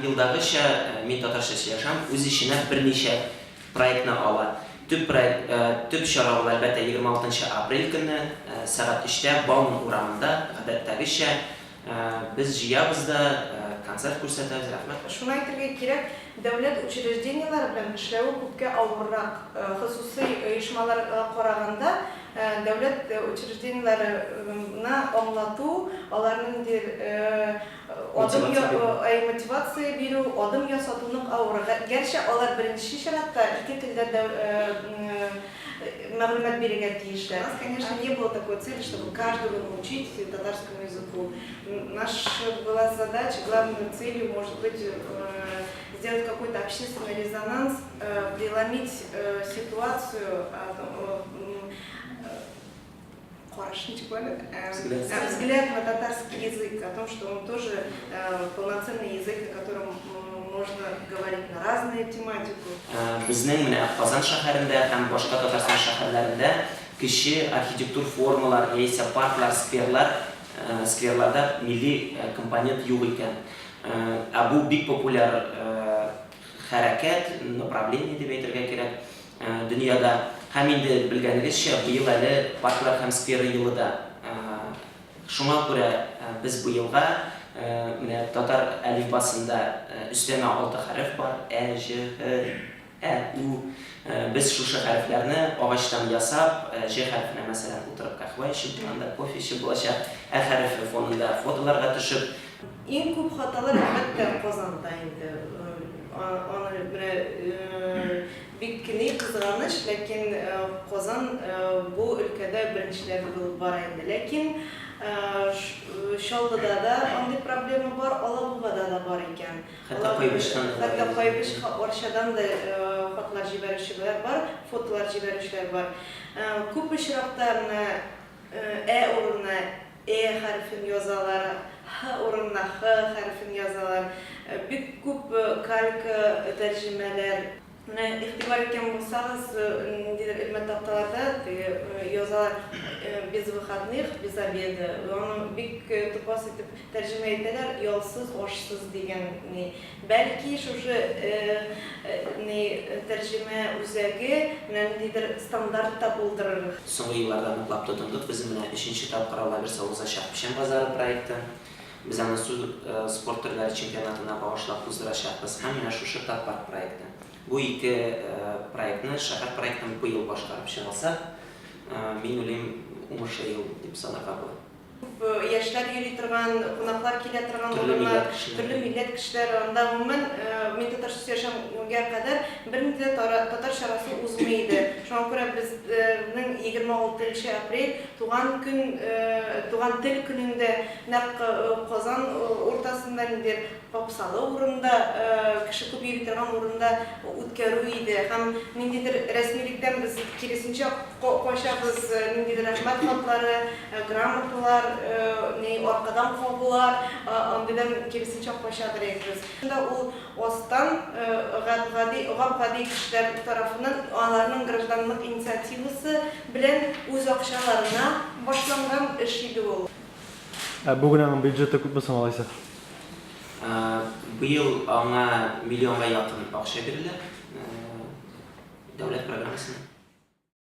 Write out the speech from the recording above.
Елдагыча, Мин татарча сөйләшәм үз эченә берничә проектны ала. Төп проект, төп чара ул, әлбәттә, 26 нчы апрель көнне, сәгать өчтә Бауман урамында, гадәттәгечә, без җыябыз да, концерт күрсәтәбез. Рәхмәт. Шуны әйтергә кирәк, дәүләт учреждениеләре белән эшләве күпкә авыррак. Хосусый оешмаларга караганда, дәүләт учреждениеләренә аңлату, аларны ниндидер Адым мотивация бирү, адым ясату нык авыр. Гәрчә алар беренче чиратта ике телдә мәгълүмат бирергә тиешләр. У нас, конечно, не было такой цели, чтобы каждого научить татарскому языку. Наша была задача, главной целью, может быть, сделать какой-то общественный резонанс, преломить ситуацию, Караш ничек була әле? Взгляд. Взгляд на татарский язык, о том, что он тоже полноценный язык, на котором можно говорить на разные тематику. Безнең менә Казан шәһәрендә һәм башка Татарстан шәһәрләрендә кече архитектур формалар яисә парклар, скверлар, скверларда милли компонент юк икән. Ә бу бик популяр хәрәкәт, направление дип әйтергә кирәк. Дөньяда. Һәм инде, белгәнегезчә, быел әле Парклар һәм скверы елы да. Шуңа күрә без быелга менә татар әлифбасында өстәмә алты хәреф бар, ә, җ, һ, ә, ү. Без шушы хәрефләрне агачтан ясап, җ хәрефенә, мәсәлән, утырып каһвә эчеп, анда кофе эчеп булачак, ә хәрефе фонында фотоларга төшеп, Иң күп хаталар, әлбәттә, Казанда инде. Аны менә бик ни кызганыч, ләкин Казан бу өлкәдә беренчеләр булып бара инде. Ләкин Чаллыда да андый проблема бар, Алабугада да бар икән. Хәтта Кайбычтан да бар. Хәтта Кайбыч, Арчадан да хатлар җибәрүчеләр бар, фотолар җибәрүчеләр бар. Күп очракта менә Ә урынына Э хәрефен язалар, Һ урынына Х хәрефен язалар. Бик күп калька тәрҗемәләр. Менә игътибар иткән булсагыз, ниндидер элмә такталарда теге язалар, без выходных, без обеда. Аны бик тупас итеп тәрҗемә итәләр, ялсыз, ашсыз дигән ни. Бәлки шушы ни тәрҗемә үзәге менә ниндидер стандарт та булдырыр. Соңгы елларда ныклап тотындык. Безнең менә өченче тапкыр, Алла бирсә, узачак Печән базары проекты. Без аны су спорт төрләре чемпионатына багышлап уздырачакбыз. Һәм менә шушы Татпарк проекты. Бу ике проектны, шәһәр проектын быел башкарып чыгалсак, мин уйлыйм, уңышлы ел дип санарга була. Күп яшьләр йөри торган, кунаклар килә торган урыннар, төрле милләт кешеләре. Анда гомумән, мин татарча сөйләшәмгә кадәр бернинди дә татар чарасы узмый иде. Шуңа күрә безнең 26 нчы апрель туган көн, туган тел көнендә нәкъ Казан уртасында ниндидер попсалы урында, кеше күп йөри торган урында үткәрү иде. Һәм ниндидер рәсмилектән без киресенчә качабыз, ниндидер рәхмәт хатлары, грамоталар, ни, аркадан кагулар, андыйдан киресенчә качадыр идек без. Шунда ул астан гап-гади, гап-гади кешеләр тарафыннан, аларның гражданлык инициативасы белән үз акчаларына башланган эш иде ул. Ә бүген аның бюджеты күпме соң алайса? Быел аңа миллионга якын акча бирелә дәүләт программасыннан.